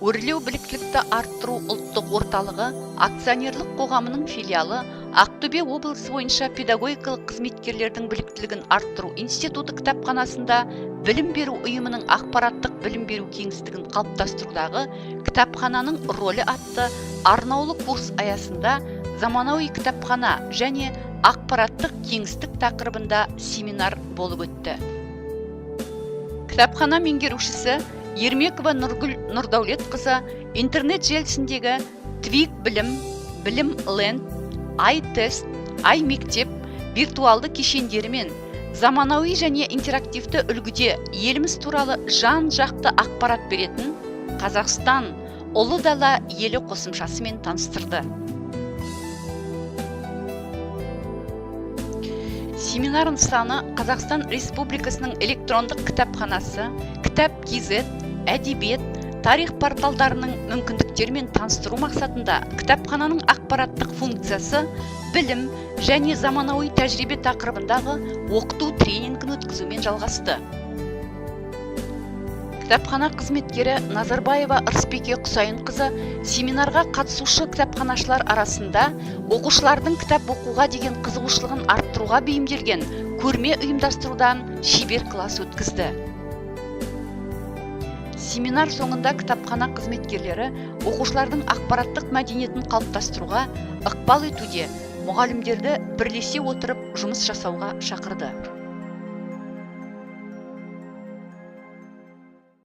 Өрлеу біліктілікті арттыру ұлттық орталығы акционерлік қоғамының филиалы Ақтөбе облысы бойынша педагогикалық қызметкерлердің біліктілігін арттыру институты кітапханасында білім беру ұйымының ақпараттық білім беру кеңістігін қалыптастырудағы кітапхананың рөлі атты арнаулы курс аясында заманауи кітапхана және ақпараттық кеңістік тақырыбында семинар болып өтті. Кітапхана меңгерушісі Ермекова Нұргүл Нұрдәулетқызы интернет желісіндегі Твик білім, Білім Ленд, iTest, iМектеп виртуалды кешендерімен заманауи және интерактивті үлгіде еліміз туралы жан-жақты ақпарат беретін «Қазақстан – Ұлы дала елі» қосымшасымен таныстырды. Семинар нысаны Қазақстан Республикасының электрондық кітапханасы, Кітап kz, әдебиет, тарих порталдарының мүмкіндіктерімен таныстыру мақсатында «Кітапхананың ақпараттық функциясы: білім және заманауи тәжірибе» тақырыбындағы оқыту тренингін өткізумен жалғасты. Кітапхана қызметкері Назарбаева Ырысбике Құсайынқызы семинарға қатысушы кітапханашылар арасында оқушылардың кітап оқуға деген қызығушылығын арттыруға бейімделген көрме ұйымдастырудан шебер класс өткізді. Семинар соңында кітапхана қызметкерлері оқушылардың ақпараттық мәдениетін қалыптастыруға ықпал етуде мұғалімдерді бірлесе отырып жұмыс жасауға шақырды.